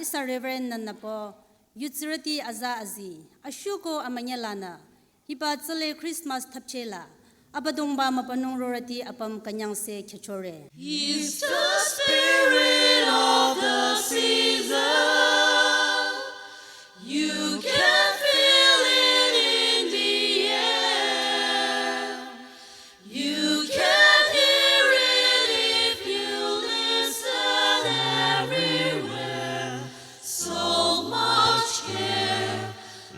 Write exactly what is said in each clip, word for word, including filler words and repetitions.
Sa Reverend Nanapo, yutsirüti aza azi, ashuko amanye lanü, hiba tsüle Christmas thapchela, Abüdongba mübünung rorüti apüm künyangse khyüchore. He's the spirit of the season. You can feel it in the air. You can hear it if you listen everywhere. So much care,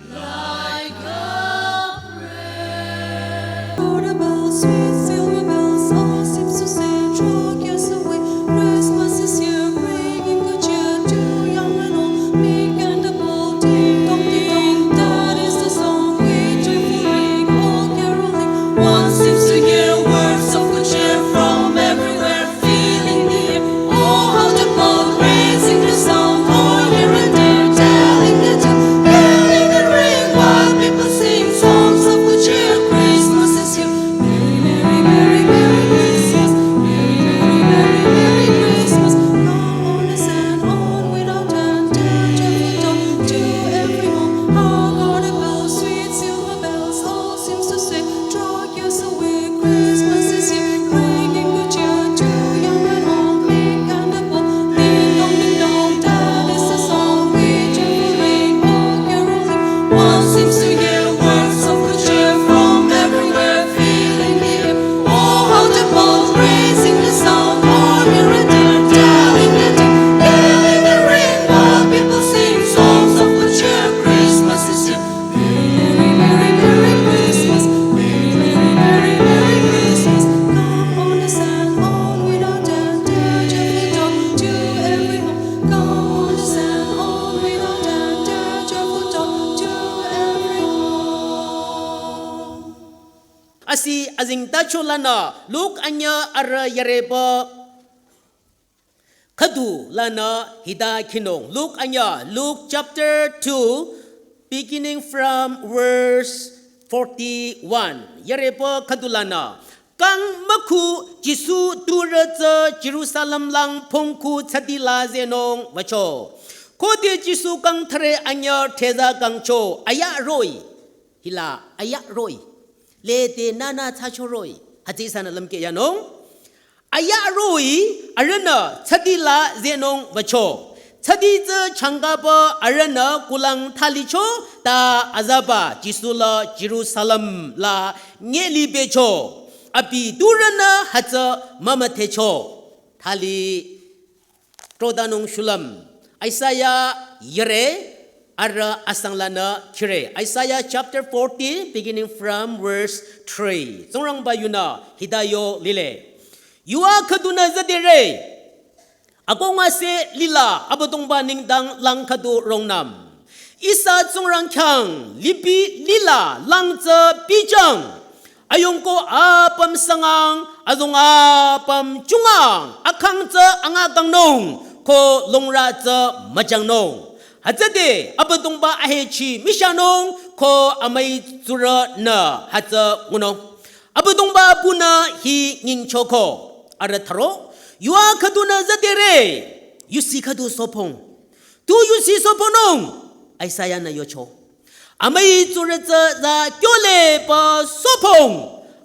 like a prayer. What about sweet silver bells? All seems to say, draw cares away. Christmas is here, bringing good cheer to young and old, meek and the bold. Ding dong, ding dong, that is the song we joyfully ring. All caroling, one seems to hear words of good cheer from everywhere, filling the air. Oh, how the bold raising the sound, all here and there, telling the tale, bells in the ring, while people sing songs of good cheer. Christmas is here. Merry, merry, merry, merry Christmas. Merry, merry, merry, merry Christmas. Come on the sand, on without end, tell joyful tone to every home. How God above, sweet silver bells, all seems to say, draw cares away. Christmas is here, bringing good cheer to young and old, meek and the bold. Ding dong, ding dong, that is the song we joyfully ring. Oh, caroling, one seems to hear words of good cheer from everywhere, filling the air. Oh, how the bold raising the sound, all here and there, telling the tale, bells in the ring, while people sing songs of good cheer. Christmas is here. Merry, merry, merry Christmas. Merry, merry, merry, merry Christmas. Come on the sand, on without end, tell joyful tone to every home. Come on the sand, on without end, tell joyful tone to every home. Asi azengtacho lanü Luk anyüh arüh yareba khüdu lanü hita khinung. Luk anyüh, Luke chapter two, beginning from verse forty-one. Yareba khüdu lanü. Kang mükhu Jisu turü tsü Jerusalem lang phongkhu tsüti la zehnung wücho. Khode Jisu kang thüre anyüh theza kangcho, aya roh-i. Hila aya roh-i. Lede nünü thsacho roh-i. Hütsü ihsanü lümkeh yanung. Aya roh-i arühnü tsüti la zehnung wücho. Tsüti tsü changkaba arühnü kulang thalicho ta azaba Jisu la Jerusalem la nyelibecho. Abi turünü hütsü mümüdhecho. Thali trodanung shulüm. Isaiah yare arüh asang lanü khire. Isaiah chapter forty, beginning from verse three. Tsingrangba yunü hita yo lile. Yuva khüdunü züdere. Akohngase lila Abüdongba nengdang lang khüdu rongnüm. Ihsa Tsingrang khyang lipi lila lang tsü bijang. Ayung ko apüm sangang, azong apüm chungang, akhang tsü angakangnung, ko longrü tsü müjangnung. Hütsüde Abüdongba ahechi mishanung, ko amüi tsurünü hütsü ngunung. Abüdongba punü hi nyingchoko, arüh tharo, yuva khüdunü züdere, yusi khüdu sopong. Tu yusi soponung, Isaiah nü yocho. Amüi tsurü tsü za kyole pa sopong,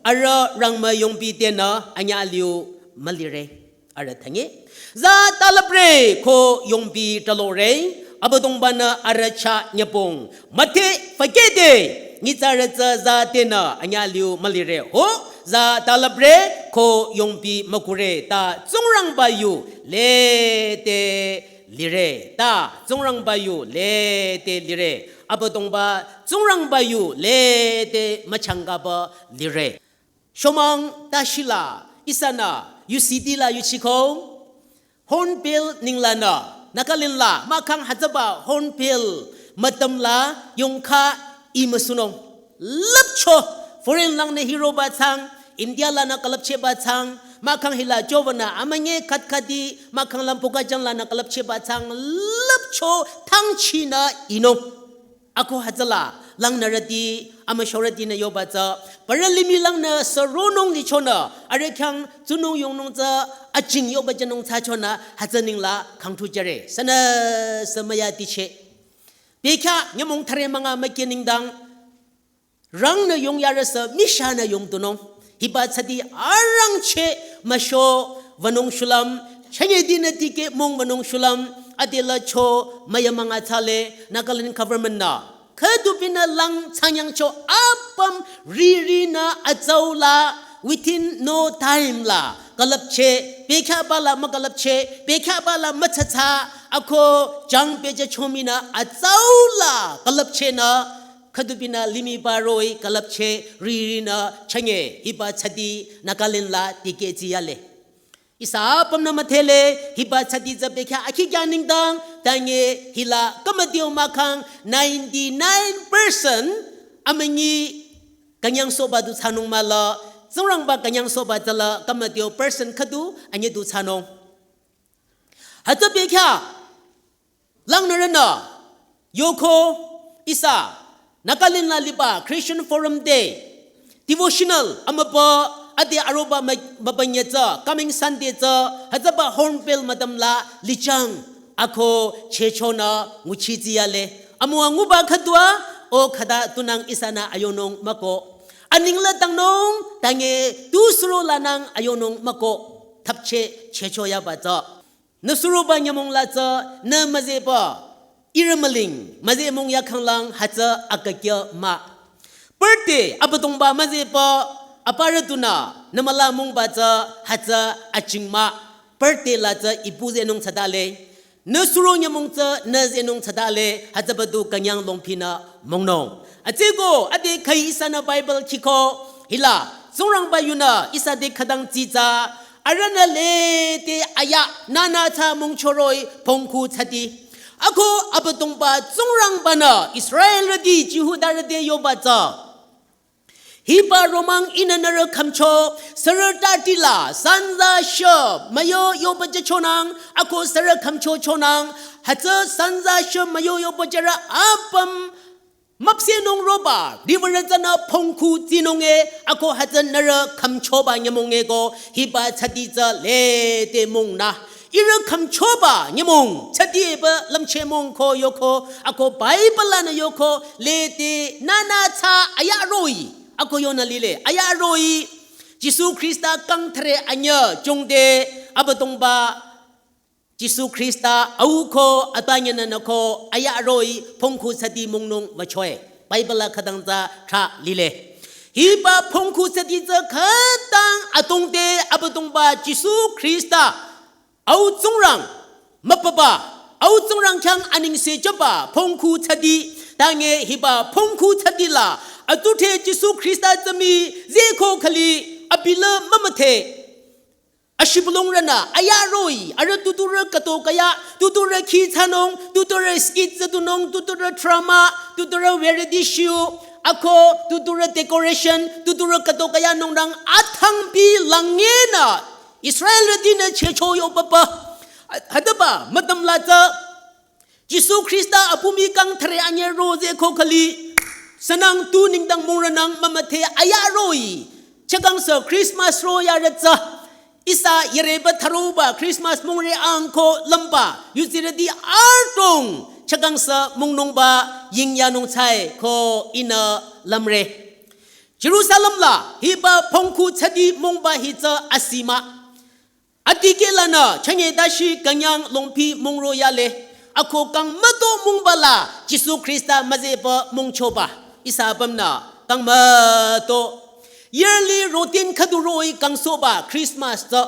arüh rangmü yongpi tenü anyüh liu mülire. Arüh thanye. Za talapre ko yongpi talore, Abüdongbanü arüh chah nyüpong. Müdhe fakede, nyitsarü tsü za tenü anyüh liu mülire. Ho, za talapre ko yongpi mükure ta Tsingrangba yu lede lire. Ta Tsingrangba yu lede lire. Abüdongba Tsingrangba yu lede müchangkaba lire. Shomang ta shila ihsanü yusi tila yuchiko. Hornbill ninglanü, Nagaland la, mahkhang hütsüba Hornbill mütüm la yongkha imüsunung. Lüpcho, foreign langnü hiroba tsang, India lanü külüpcheba tsang, mahkhang hila jovanü amünyi khatkhati, mahkhang lam Bokajan lanü külüpcheba tsang, lüpcho thangchinü inung. Ako hütsüla, langnürüti, amüshorütinü yoba tsü, parü limih langnü süronung lichonü, arüh khyang tsunung yongnung tsü, aching yoba jünung thsachonü, hütsü ninglang khangthu jüre. Sünüsü müyaticheh. Bekhyah nyümong thüre münga müke nengdang, rangnü yongyarüsü mishanü yongdunung. Hiba tsüti arangcheh müsho wünung shulüm, chünyetinü tikeh mong wünung shulüm, adela cho müyamünga thsale, Nagaland government nü khüdupinü lang thsanyangcho apüm ririnü atsaula within no time la külüpcheh, bekhyahba la mükülüpcheh, bekhyahba la mütsatsa, ako jang pehjüchominü atsaula külüpchehnü, khüdupinü limih ba roh-i külüpcheh ririnü chünye, hiba tsüti Nagaland la tikeh tsiyale. Ihsa apümnü müdhele, hiba tsüti tsü bekhyah akhi kya nengdang, tange hila khümütio mahkhang ninety-nine percent amünyi künyangsohba du thsanung mahla, Tsingrangba künyangsohba tsüla khümütio percent khüdu anyi du thsanung. Hütsü bekhyah, langnürünü, yoko, ihsa, Nagaland la liba Christian Forum Day, devotional, amübü, ade aroba mü-, mübünye tsü, coming Sunday tsü, hütsüba Hornbill Müdüm la lichang, ako chehchonü nguchi tsiyale. Amüwa nguba khüdua, o khüta tunang ihsanü ayonung müko. Aningla tangnung, tange tu suro lanang ayonung müko. Thapcheh chehcho yaba tsü. Nü suroba nyümong la tsü nü müzehba, ihrü müling, müzeh mong yakhanglang hütsü akakya mah. Birthday, Abüdongba müzehba, aparü tunü, nü müla mongba tsü hütsü aching mah. Birthday la tsü ipu zehnung thsadale. Nü suro nyümong tsü nü zehnung thsadale, hütsüba du künyang longpinü mongnung. Atsüko, ade khüi ihsanü Bible khiko, hila, Tsingrangba yunü, ihsa te khütang tsitsa, arühnü lede aya, nünü thsa mongchoroh-i, pongkhu thsati. Ako Abüdongba Tsingrangbanü, Israelrüti, Jihudarü te yoba tsü. Hiba romang ihnü nührü khümcho, sürü tatila, sanza shü, müyo yoba jüchonang, ako sürü khümcho chonang, hütsü sanza shü müyo yoba jürü apüm, müpsehnung roba, riwürü tsünü pongkhu tsinung e, ako hütsü nührü khümchoba nyümong e ko, hiba tsüti tsü lede mongnü. Ihrü khümchoba nyümong, tsüti eba lümcheh mong ko yoko, ako Bible lanü yoko, lede nünü thsa aya roh-i, ako yonü lile, aya roh-i, Jisu Khrista kang thüre anyüh jongte, Abüdongba, Jisu Khrista, au ko, atanyünü nü ko, aya roh-i, pongkhu thsati mongnung wüchoe. Bible la khütang tsü thra lile. Hiba pongkhu thsati tsü khütang atongte Abüdongba Jisu Khrista, au Tsingrang, müpaba, au Tsingrang khyang anengse jüba, pongkhu thsati, tange hiba pongkhu thsati la, atuthe Jisu Khrista tsü mii, zehko khüli, abila mümüdhe. Ashibülungrünü, aya roh-i, arüh tuturü kato kaya, tuturü khi thsanung, tuturü skit thsadunung, tuturü drama, tuturü variety show, ako, tuturü decoration, tuturü kato kaya nungrang athangpi langenü, Israelrütinü chehcho yobaba. Hütsüba, müdüm la tsü, Jisu Khrista apumi kang thüre anyüh ro zehko khüli. Sünang tu nengdang mongrünang mümüdhe aya roh-i. Chakang sü Christmas ro yarü tsü. Ihsa yüreba thüroba Christmas mongre ang ko lümba. Yudsirüti adrong. Chakang sü mongnungba yingyanung thsae ko ihnü lümre. Jerusalem la hiba pongkhu thsati mongba hi tsü asi mah. Adikehlanü, chünye dashi künyang longpi mongro yale. Ako kang müto mongba la, Jisu Khrista müzehba mongchoba. Ihsa apümnü, kang müto. Yearly routine khüdu roh-i kangsohba Christmas tsü.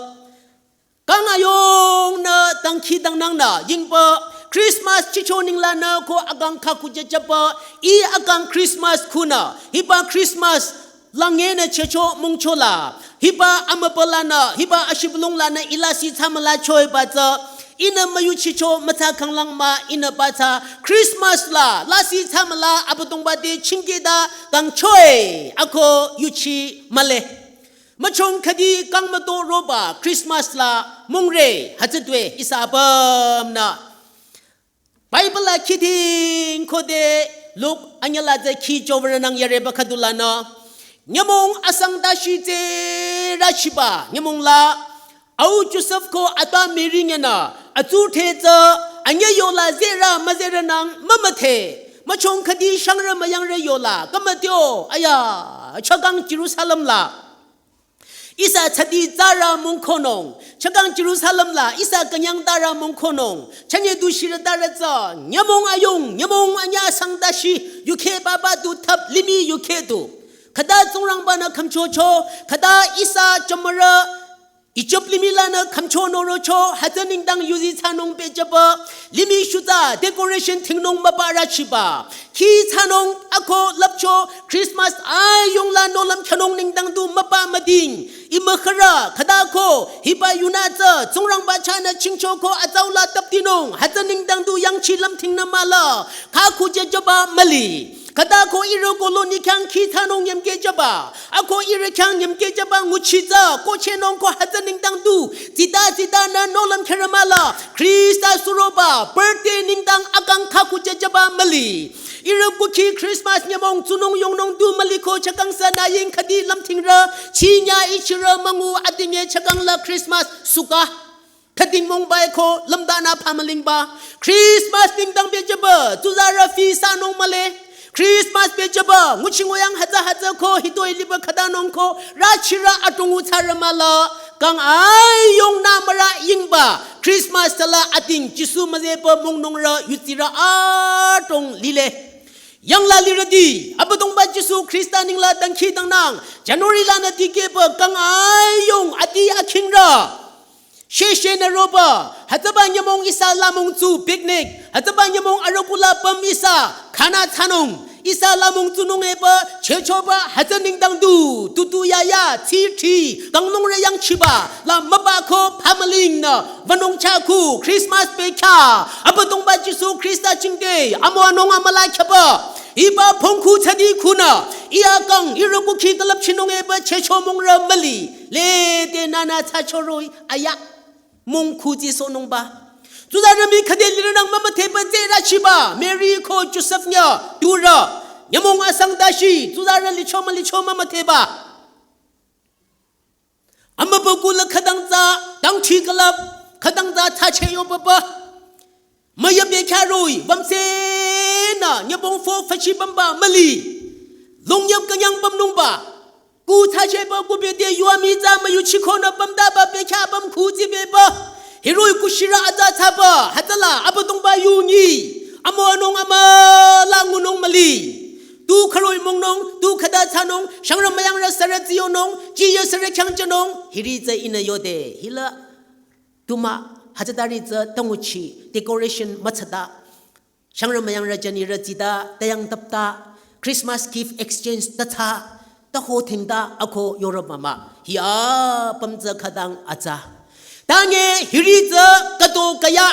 Kang ayongnü, dangkhidangnangnü, yingba Christmas chicho ninglanü ko akang khaku jüjüba, ih akang Christmas khunü, hiba Christmas langenü chehcho mongcho la, hiba amübülanü, hiba ashibülung lanü ih lasih thsamüla choiba tsü, ihnü müyuchicho mütsa kanglang mah ihnü ba tsü, Christmas la, lasih thsamüla Abüdongba te chingkehta kangchoi, ako yuchi mühle. Müchong khüdi kang müto roba Christmas la mongre, hütsütoi ihsa apümnü. Bible la khiding khode Luk anyüla tsü khi chobarü nang yareba khüdu lanü. Nyümong asang dashi tsü rachiba nyümong la. Au Joseph ko atpa Mary nyünü atsu the tsü anyü yola zerü müzerü nang mümüdhe. Müchong khüdi shangrü müyangrü yola kümütyo aya chakang Jerusalem la. Ihsa tsadi tsarü mongkonung, chakang Jerusalem la ihsa künyang tarü mongkonung, chanye du shirü tarü tsü, nyümong ayung, nyümong anyü asang dashi, yukhe baba du thap limih yukhe du. Khüta Tsingrangba-nü khümchocho, khüta ihsa chamarü, Egypt limih lanü khümcho norocho, hütsü nengdang yuzi thsanung pehjüba, limih shutsa decoration thingnung müpa rachiba. Khi thsanung ako lüpcho Christmas ayung la nohlüm khyünung nengdang du müpa müding. Imükhürü khüta ko hiba yunü tsü Tsingrangba chahnü chingcho ko atsau la taptinung hütsü nengdang du yangchi lümthingnü müla. Kha khuje jüba müli. Khüta ko ihrü colony khyang khi thsanung nyümkeh jüba. Ako ihrü khyang nyümkeh jüba nguchi tsü ko chenung ko hütsü nengdang du. Tsita tsitanü nohlüm khyürü müla. Khrista suroba birthday nengdang akang kha khuje jüba müli. Ihrü kukhi Christmas nyümong tsunung yongnung du müliko chakang sü nü ying khüdi lümthingrü. Chinya ichirü müngu adinge chakang la Christmas suka. Khüding mongbai ko lümdanü phamülingba. Christmas nengdang pehjüba, tsuzarü fi thsanung mühle. Christmas pehjüba, nguchi nguyang hütsü hütsü ko hitoi liba khütanung ko, rachirü atungu thsarü müla. Kang ayung nü mürü yingba, Christmas tala ating Jisu müzeba mongnungrü yutsirü atung lile. Yangla lirüti, Abüdongba Jisu Khrista nengla dangkhidangnang, January lanü dikehba kang ayung ati akhingrü. Sheshe nü roba, hütsüba nyümong ihsa lamong tsu picnic, hütsüba nyümong arüku la püm ihsa, khana thsanung, ihsa lamong tsunung eba, chechoba, hütsü nengdang du, tutu yaya, tsi tri, kangnungrü yangchiba, la müba ko phamülingnü, wünung chaku, Christmas pekha, Abüdongba Jisu Khrista jingte, amo anung amüla khyaba, iba pongkhu tsadi khunü, iya kang, ihrü kukhi külüpchinung eba, checho mongrü müli, lede nünü thsachoroi, aya. Mongkhu tsisohnungba. Tsuzarü mii khüde lirünang mümüdheba tsü rachiba. Mary ko Joseph nyü turü. Nyümong asang dashi. Tsuzarü licho mülicho mümüdheba. Amübükuh la khütang tsü dangchi külüp. Khütang tsü thsache yobaba. Müyüp bekhyaroi, wümsenü, nyübong fo fachi bamba müli. Longyüp künyang bamnungba. Kuh thsacheba kuh bete yu amii tsü müyuchikonü bamdaba bekhyah bamkhu tsibeba. Hiroh-i kuh shirü atsa thsaba, hütsüla Abüdongba yu nyi. Amo anung amüla ngunung müli. Tu khüroi mongnung, tu khüta thsanung, shangrü müyangrü sürü tsiyonung, chiya sürü khyang jünung, hiri tsü ihnü yode, hila. Tuma hütsütari tsü tanguchi decoration mütsata. Shangrü müyangrü jünirü tsita tayang tapta. Christmas gift exchange tatsa. Taho thingta ako yorü mama. Hiya püm tsü khütang atsa. Tange hiri tsü kato kaya.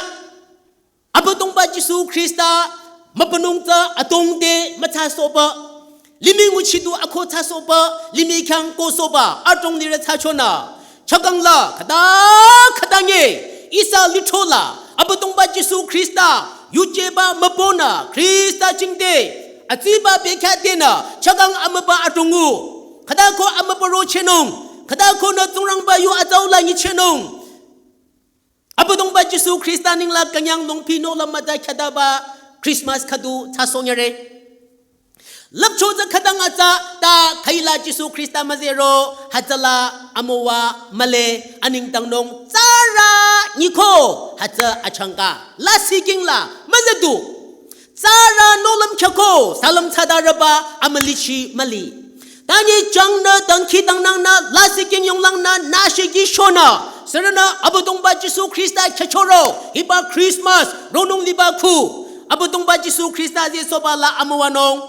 Abüdongba Jisu Khrista mübünung tsü atongde müthsasohba. Limih nguchidu ako thsasohba, limih khyang kohsohba, atong lirü thsachonü. Chakangla, khüta khütange, ihsa lithrola, Abüdongba Jisu Khrista, yujeba mübünü, Khrista jingte, atsiba bekhyah denü, chakang amüba atongu. Khüta ko amüba rochenung, khüta konü Tsingrangba yu atsaula nyichenung. Abüdongba Jisu Khrista ninglang künyang longpi nohlüm mütsa khyataba Christmas khüdu thsasohnyüre. Lüpcho tsü khütang atsa ta khüila Jisu Khrista müzehro hütsüla amüwa mühle anengdang nung tsürü nyiko hütsü achangka. Lasih kingla müzedu. Tsürü nohlüm khyako, salüm thsadarüba, amülichi müli. Tanyi jangnü dangkhidangnangnü, lasih king yonglangnü, nüshiki shonü. Sürünü Abüdongba Jisu Khrista khyüchoro, hiba Christmas, ronung liba khu. Abüdongba Jisu Khrista zehsohba la amüwanung.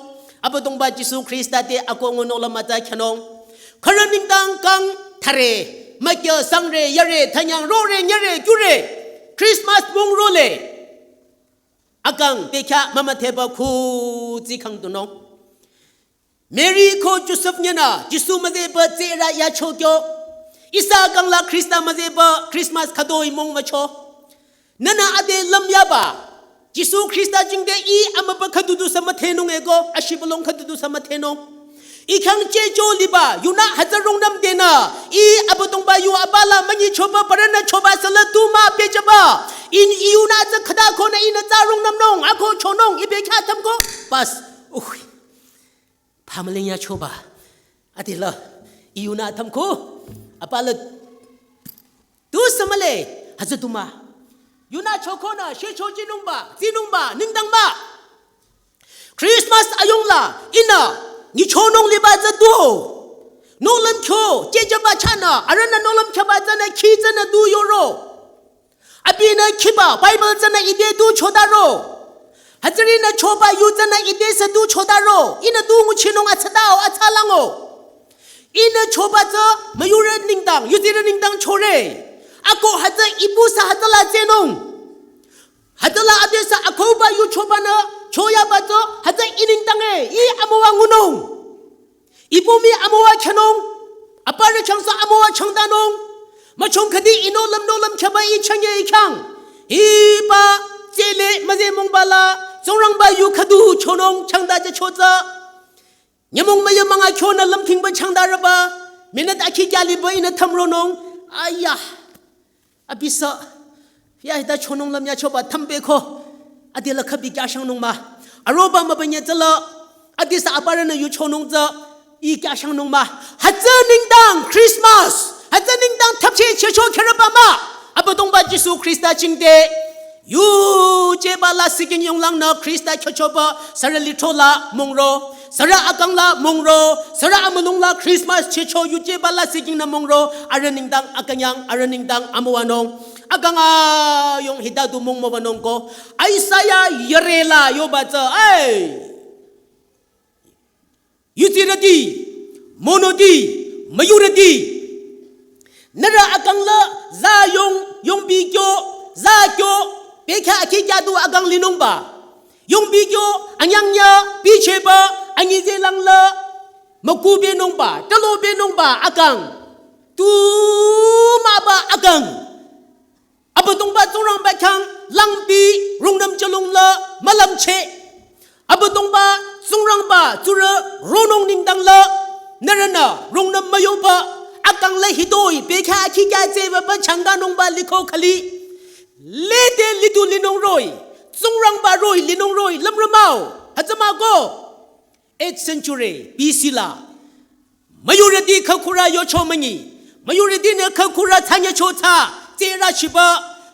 Abüdongba Jisu Khrista te akongu nohlüm mütsa khyünung. Khürü nengdang kang thare, mükyo sangre, yare, thanyang, rore, nyere, kyure. Christmas mong role. Akang bekhyah mümüdheba khu tsikhang tunung. Mary ko Joseph nyünü Jisu müzehba tsürü yacho kyo. Ihsa kangla Khrista müzehba Christmas khütoi mong mücho. Nünü ade lümyaba. Jisu Khrista jingte ih amübü khüdu du sü müthehnung eko, ashibülung khüdu du sü müthehnung. Ih khyang checho liba, yunü hütsü rungnüm denü, ih Abüdongba yu apa la münyichoba, parünü choba sü la tu mah pehjüba. Ih, ih yunü tsü khüta konü ihnü tsü rungnümnung, ako chonung, ih bekhyah thümko, bas, uh. Phamüling ya choba. Ade la, ih yunü thümko, apa la tu sü mühle, hütsü du mah. Yunü chokonü, shecho jinungba, jinungba, nengdang mah. Christmas ayung la, ihnü, nyichonung liba tsü du. Nohlüm kyo, chejüba chahnü, arühnü nohlüm kyoba tsünü, khi tsünü du yoro. Abinü khiba, Bible tsünü ite du chodaro. Hütsürinü choba yu tsünü ite sü du chodaro. Ihnü du nguchinung atsatao, atsalango. Ihnü choba tsü müyurü nengdang, yuzirü nengdang chore. Ako hütsü ipu sü hütsüla tsehnung. Hütsüla ade sü akoba yu chobanü, choyaba tsü, hütsü ih nengdang e, ih amüwa ngunung. Ipu mii amüwa khyünung, aparü khyang sü amüwa changdanung. Müchong khüdi ih nohlüm nohlüm khyaba ih changye ih khyang. Hiba, tsele, müzeh mungba la, Tsingrangba yu khüdu chonung, changda je chotsü. Nyümong müyü münga kyonü lümthingba changdarüba, minute akhi kya liba ihnü thümronung, aya. Abi sü, ya hita chonung lüm ya choba thümbeko, ade la khübi kya shangnung mah. Aroba mübünye tsüla, ade sü aparünü yu chonung tsü, ih kya shangnung mah. Hütsü nengdang Christmas, hütsü nengdang thapche checho khereba mah. Abüdongba Jisu Khrista jingte, yujeba la siking yonglangnü Khrista kyochoba sürü lithro la mongro, sürü akang la mongro, sürü amülung la Christmas checho yujeba la sikingnü mongro, arüh nengdang akünyang, arüh nengdang amüwanung. Akang ayung hita du mongmüwanung ko, Isaiah yare la yoba tsü, ai. Yuzirüti, monoti, müyurüti. Nührü akang la, za yong, yongbi kyo, za kyo, bekhyah akhi kya du akang linungba. Yongbi kyo, anyang ya, bicheba, anyi zelang la, müku benungba, talo benungba akang. Tu mah ba akang. Abüdongba Tsingrangba khyang langpi rungnüm chalung la mülümche. Abüdongba Tsingrangba tsurü ronung nengdang la nührünü rungnüm müyoba akang la hitoi bekhyah akhi kya tseba ba changdanungba liko khali. Lede lidu linung roh-i, Tsingrangba roh-i linung roh-i lümrümao. Hütsü mah ko. Eighth century B C la. Müyurüti khükhurü yocho münyi. Müyurütinü khükhurü thsanyecho tsü. Tsürü chiba.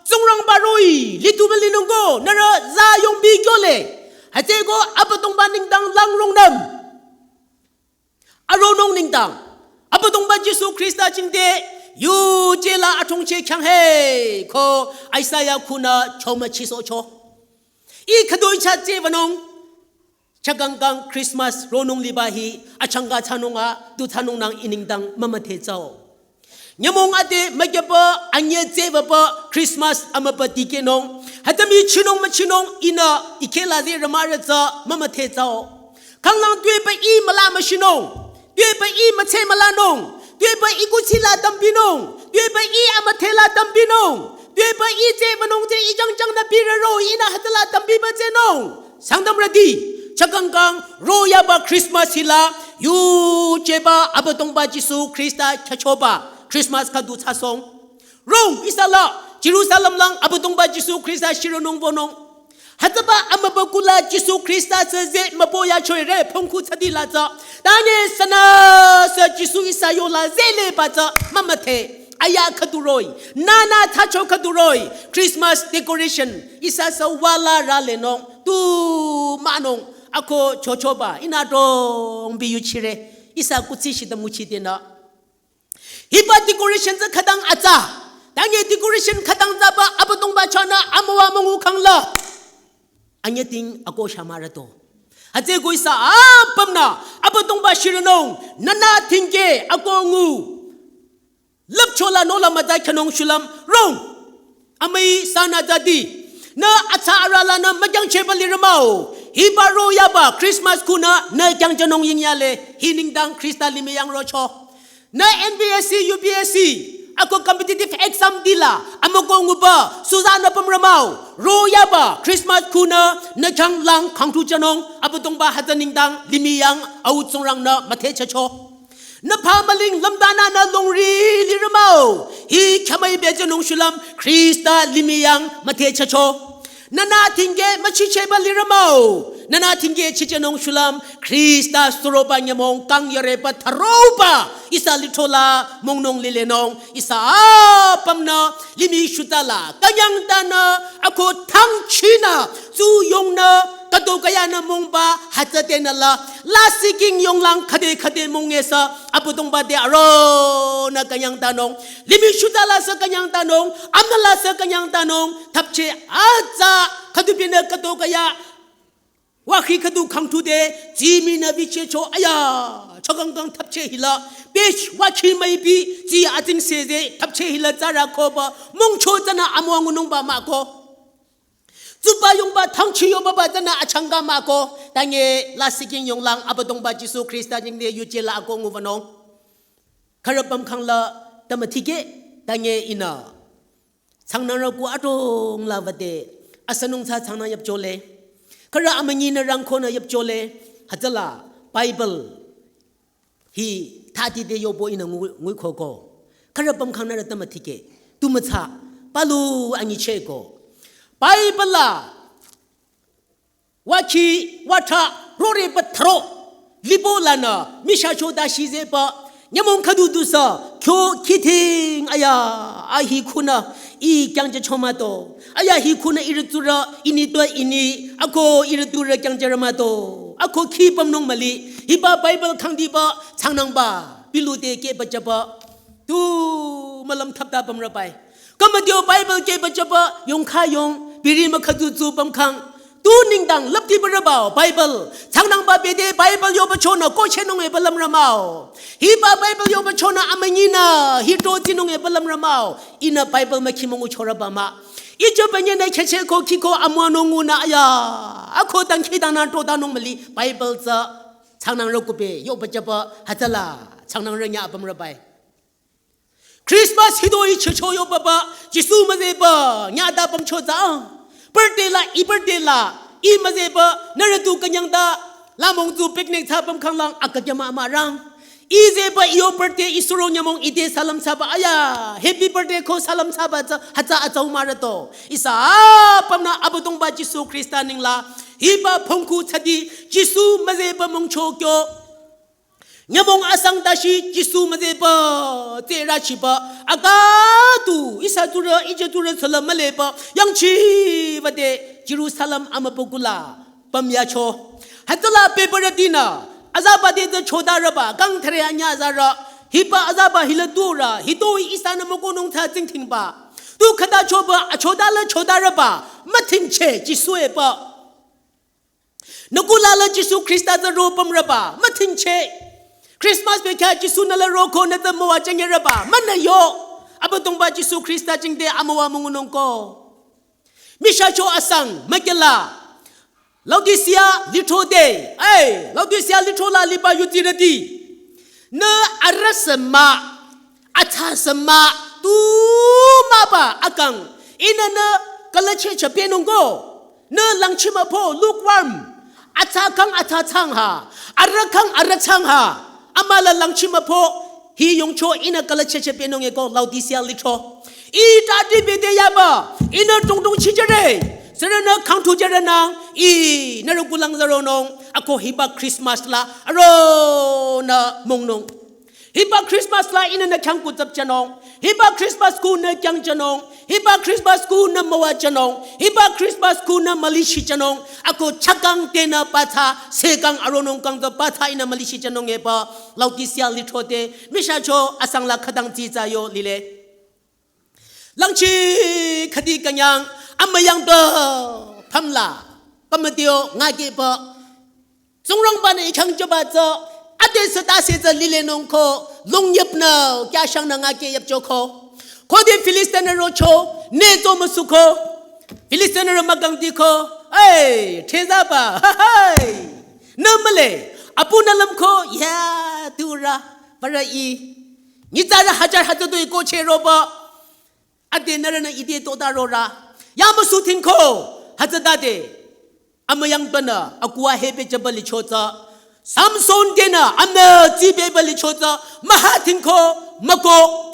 Tsingrangba roh-i. Litu mülinungko. Nührü za yongbi kyole. Hütsüko Abüdongba nengdang lang rungnüm. Aronung nengdang. Abüdongba Jisu Khrista jingte. Yuje la atongche khyang he. Ko Isaiah khunü choma chisohcho. Ih khüdoi cha tsübanung. Chakangkang Christmas ronung liba hi achangka thsanung a, tu thsanung nang ih nengdang mümüdhe tsüo. Nyümong ade mükyaba, anye tsübaba Christmas amübü dikehnung. Hütsü mii chinung müchinung ihnü ih kheh la zeh rümarü tsü mümüdhe tsüo. Khanglang tuepü ih müla müshinung. Tuepü ih mütse mülanung. Tuepü ih kuthsi la tümbinung. Tuepü ih amüdhe la tümbinung. Tuepü ih tsübanung tsü ih jangjang nü birü ro ihnü hütsüla tümbiba tsünung. Sangtamrüti, chakangkang, royaba Christmas hila, yujeba Abüdongba Jisu Khrista khyüchoba Christmas khüdu thsasohng. Rong, ihsa la, Jerusalem lang Abüdongba Jisu Khrista shirünung wünung. Hütsüba amübükuh la Jisu Khrista tsü zeh mübü yachoire phongkhu thsadi la tsü. Tanye sünüsü Jisu ihsa yola zehleba tsü mümüdhe. Aya khüdu roh-i. Nünü thsacho khüdu roh-i. Christmas decoration. Ihsa sü wala ralenung. Tu mahnung. Ako chochoba. Ihnü dong bi yuchire. Ihsa kuthsi shita müchidenü. Hiba decoration tsü khütang atsa. Tanye decoration khütang tsüba Abüdongba chahnü amüwa müngu khangla. Anyüding ako shamaroto. Hütsüko ihsa apümnü Abüdongba shirünung. Nünü tingkeh ako ngu. Lüpchola nola mütsa khyünung shulüm. Rong. Amüi sünü zadi. Nü atsa arüh lanü mükyangcheba lirümao. Hiba royaba Christmas khunü nü kyangchanung yingyale. Hi nengdang Khrista limih yangrocho. Nü N B S C, U B S C. Ako competitive exam dila, amüko nguba, suzanü pümrümao, royaba, Christmas khunü, nü changlang khangthu chanung, Abüdongba hütsü nengdang, limih yang, au tsungrangnü, müthehchacho. Nü pha müling lümdanü nü longri lirümao, hi khyamai bejünung shulüm, Khrista limih yang, müthehchacho. Nünü thingke müchicheba lirümao. Nünü thingke chichenung shulüm. Khrista suroba nyümong kang yareba tharoba. Ihsa lithrola mongnung lilenung. Ihsa apümnü limih shutala. Künyangtanü ako thangchinü. Tsuyongnü. Kato kayanü mongba. Hütsütenü la. Lasih king yonglang khüde khüde mongesa. Abüdongba te aronü künyangtanung. Limih shutala sü künyangtanung, amnala sü künyangtanung, thapche atsa, khüdu binü kato kaya, wakhi khüdu khangthu de, tsi minü bichecho aya, chakangkang thapche hila, pech wakhi maibi, tsi ating seze, thapche hila tsara koba, mongcho tsünü amwa ngunungba mako. Tsuba yongba thangchi yoba ba tsünü achangka mako, tanye lasih king yonglang Abüdongba Jisu Khrista jingde yuje la ako nguvanung. Khürü pümkhang la tamathike, tanye ihnü. Changnangrü ku adrong la vade, asanung tsü changnang yapchole. Khürü amünyinü rangkonü yapchole, hütsüla Bible hi thati de yobo ihnü ngu-, nguikoko. Khürü pümkhangnü rü tamathike, tu mütsa, palu anyicheko. Bible la, wakhi, watha, rore pathro, libo lanü, misha cho da shi zeba, nyümong khüdu dusa, kyo khithing, aya, ahi khunü, ih kyangje chomato, aya hi khunü irütura, ini tua ini, ako irütura kyangje ramato, ako khi pümnung mali, hiba Bible khangdiba, changnangba, pilu de keba jaba, tu mülüm thapta pümrübai. Kamadio Bible keba jaba, yongkha yong, biri mükhüdu tsu pümkhang. Tu nengdang, lapti bürübao, Bible. Changnangba bede, Bible yoba chonü, ko chenung e balüm rümao. Hiba Bible yoba chonü, amünyinü, hito tsinung e balüm rümao. Ihnü Bible mükhi müngu chorüba mah. Ijo banyinü khecheko khiko amwa nungunü aya. Ako tangkhidangnü todanung mali, Bible tsü. Changnangrü kupe, yoba jaba, hütsüla. Changnangrü nya apümrübai. Christmas hitoi checho yo papa, Jisu müzeba, nyata pümcho tsü. Birthday la, ih birthday la, ih müzeba, nührü tu künyangta, lamong tu picnic tsü pümkhanglang, akakya mah mah rang. Ih zeba, ih yo birthday, ih suro nyümong, ih te salam thsaba, aya, happy birthday ko salam thsaba tsü, hütsü atsau mah rüto. Ihsa, pamnü Abüdongba Jisu Khrista nengla, hiba pongku thsadi, Jisu müzeba mongcho kyo. Nyümong asang tashi Jisu müzeba, tsü rachiba, akatu, ihsa turü, ije turü tsüla müleba, yangchiba te, Jerusalem amübükuh la, pümyacho. Hütsüla paper dinü, azaba te tsü chodarüba, kang thre anya azarü, hiba azaba hila turü, hitoi ihsanü mükohnung tsü tsingdhingba. Tu khüta choba, achodala chodarüba, müthingche, Jisu eba. Nükula la Jisu Khrista tsü ro pümrüba, müthingche. Christmas bekhyah Jisu nü la roko nü tsü müwajüng rüba, münü yo. Abüdongba Jisu Khrista jingte amüwa müngunung ko. Mishacho asang, mükela. Laodicea litho de, ei, Laodicea litho la liba yuti rüti. Nü arüsema, athsasema, tu maba akang. Ihnü nü kalache chapenung ko. Nü langchi müpho, lukewarm. Athsa kang athsa thsang ha. Arü kang arü thsang ha. Amüla langchi müpho. Hi yongcho ihnü kalache chapenung eko Laodicea litho. Ih tati bete yaba. Ihnü tongtong chijere. Sürünü khangthu jere nang. Ih nührü kulang zaronung. Ako hiba Christmas la. Aronü mongnung. Hiba Christmas la ihnü nü khyang kutsap chanung. Hiba Christmas ku nü khyang chanung. Hiba Christmas ku nü müwa chanung. Hiba Christmas ku nü mülishi chanung. Ako chakang tenü patha, sekang aronung kang tsü patha ihnü mülishi chanung eba. Laodicea litho te. Mishacho asang la khütang tsitsa yo lile. Langchi khüdi künyang amüyangba pamla pamütio ngakeba. Tsingrangbanü ih khyang choba tsü ade seta se tsü lilenung ko longyepnü kyashangnü ngake yapcho ko. Khode Filistinrü rocho ne to müsuko. Filistinrü mükangdi ko. Hey, thezaba. Hey. Nü mühle. Apunü lümko ya turü. Para ih. Nyitsarü hajar hütsütoi ko che roba. Ade nührünü ide tota rora. Yamüsu thingko. Hütsütade. Amüyangbanü akua hebe jaba lichotsü. Samson tenü amnü tsibeba lichotsü. Maha thingko. Müko.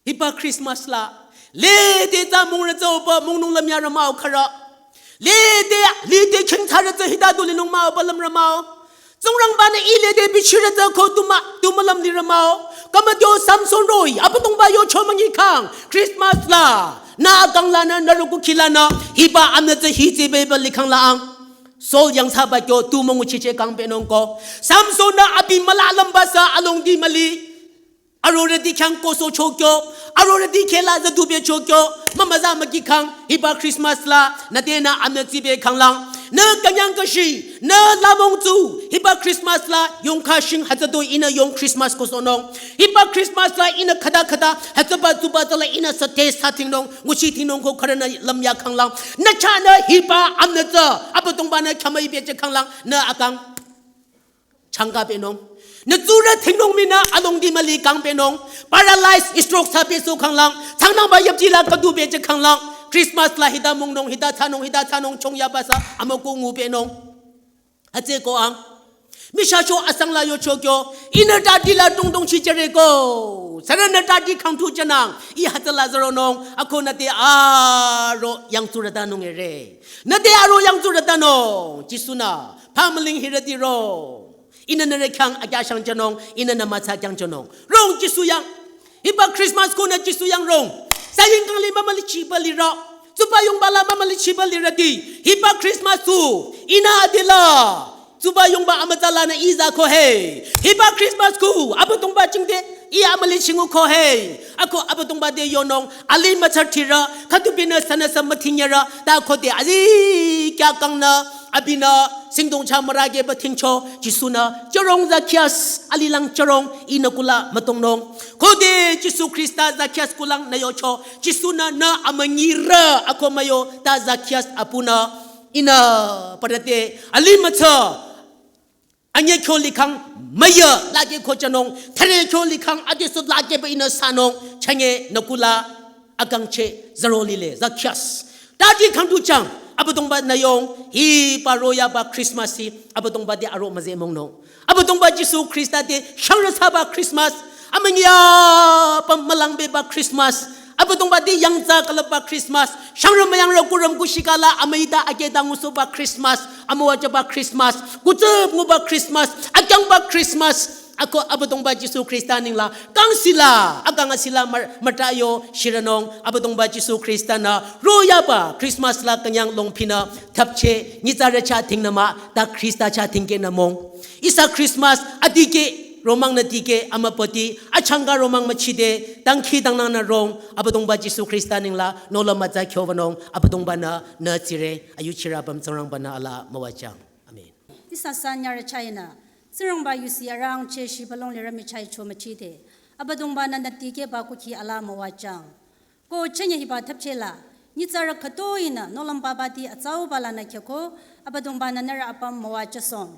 Hiba Christmas la. Lede tsü mungre tsü oba mungnung lümya rümao khara. Lede, lede khingthare tsü hita du linung mao ba lüm rümao. Tsingrangba-nü i lede bichire tsü ko tuma, tuma lüm li rümao. Kamadio Samson roh-i, Abüdongba yocho münyi khang. Christmas la. Nü akang lanü, nü rüku khilanü. Hiba amnü tsü hi tsibeba likhang la ang. Saul yangthsaba kyo tu müngu chiche kang penung ko. Samson-nü abi müla lümba sü alongdi müli. Arorüti khyang koso chokyo, arorüti khela zadube chokyo, mamaza müki khang, hiba Christmas la, nü tenü amnü tsibe khanglang, nü künyang kashi, nü lamong tsu, hiba Christmas la, yong kashing hütsütoi ihnü yong Christmas kosonung, hiba Christmas la, ihnü khüta khüta, hütsüba tsuba tsüla ihnü sü taste thsa thingnung, nguchi thingnung ko khürünü lümya khanglang, nü chahnü hiba amnü tsü, Abüdongba-nü khyamü ibe che khanglang, nü akang. Changka penung. Nü tsurü thingnung minü alongdi müli kang penung. Paralyze stroke thsa peso khanglang. Thangnangba yapji la kadu peche khanglang. Christmas la hita mungnung, hita thsanung, hita thsanung chong yaba sü amüko ngu penung. Hütsüko ang. Mishacho asang la yocho kyo. Ihnü tadi la tungtung chichere ko. Sürünü tadi khangthu chanang. I hütsüla zaronung. Ako nü te aro yang tsurü tanung ere. Nü te aro yang tsurü tanung. Jisu-nü. Pamüling hirüti ro. Ihnü nührü khyang akyashang chanung, ihnü nü mütsa khyang chanung. Rong Jisu yang. Hiba Christmas ko nü Jisu yang rong. Saying kang li mama lichiba lira. Tsuba yongba la mama lichiba lirüti. Hiba Christmas ko. Ihnü adila. Tsuba yongba amütsa lanü iza ko he. Hiba Christmas ko. Abüdongba chingde. I amüli chingu ko he. Ako Abüdongba te yonung. Ali mütsa tira. Khütupinü sünüsü müthinyara. Ta ko te ali kya kangnü. Abinü singdong cha mürage ba thingcho, Jisu-nü, chorong Zacchaeus, alilang chorong, ihnü kula mütongnung. Khode Jisu Khrista Zacchaeus kulang nü yocho, Jisu-nü nü amünyirü ako müyo, ta Zacchaeus apunü, ihnü parate, ali mütsa, anye kyo likhang, müya, lage ko chanung, thare kyo likhang, adisut lage ba ihnü sanung, chanye nü kula, akangche zaro lile, Zacchaeus. Tadi khangdu chang, Abüdongba-nü yong, hiba roya ba Christmas hi, Abüdongba te aro müze mongnung. Abüdongba Jisu Khrista te shangrü thsaba Christmas, amünya ba mülang beba Christmas, Abüdongba te yangtsa kalaba Christmas, shangrü müyangrü kurüm kushikala, amüita akeda ngusoba Christmas, amüwajaba Christmas, kutsüp nguba Christmas, akyangba Christmas, Ako Abüdongba Jisu Khrista ningla, kang sila, akang asila mar-, matayo, shiranung, Abüdongba Jisu Khrista-nü, royaba, Christmas la künyang longpinü, thapche, nyitsarü cha thingnü mah, ta Khrista cha thingkehnü mong. Ihsa Christmas, adikeh, romang nü dikeh, amüpati, achangka romang müchide, dangkhidangnangnü rong, Abüdongba Jisu Khrista ningla, nola mütsa kyobanung, Abüdongba-nü, nü tsire, ayuchirü apüm Tsingrangba-nü alaa müwajang. Amen. Ihsa sanyarü chahnü, Tsingrangba yusi arangcheh shibülung lirü michaicho müchide. Abüdongba-nü nü dikehba kukhi alaa müwajang. Ko chünye hiba thapcheh la, nyitsarü khütoinü, nohlüm papa ti atsauba lanü khyako, Abüdongba-nü nührü apüm müwajasong.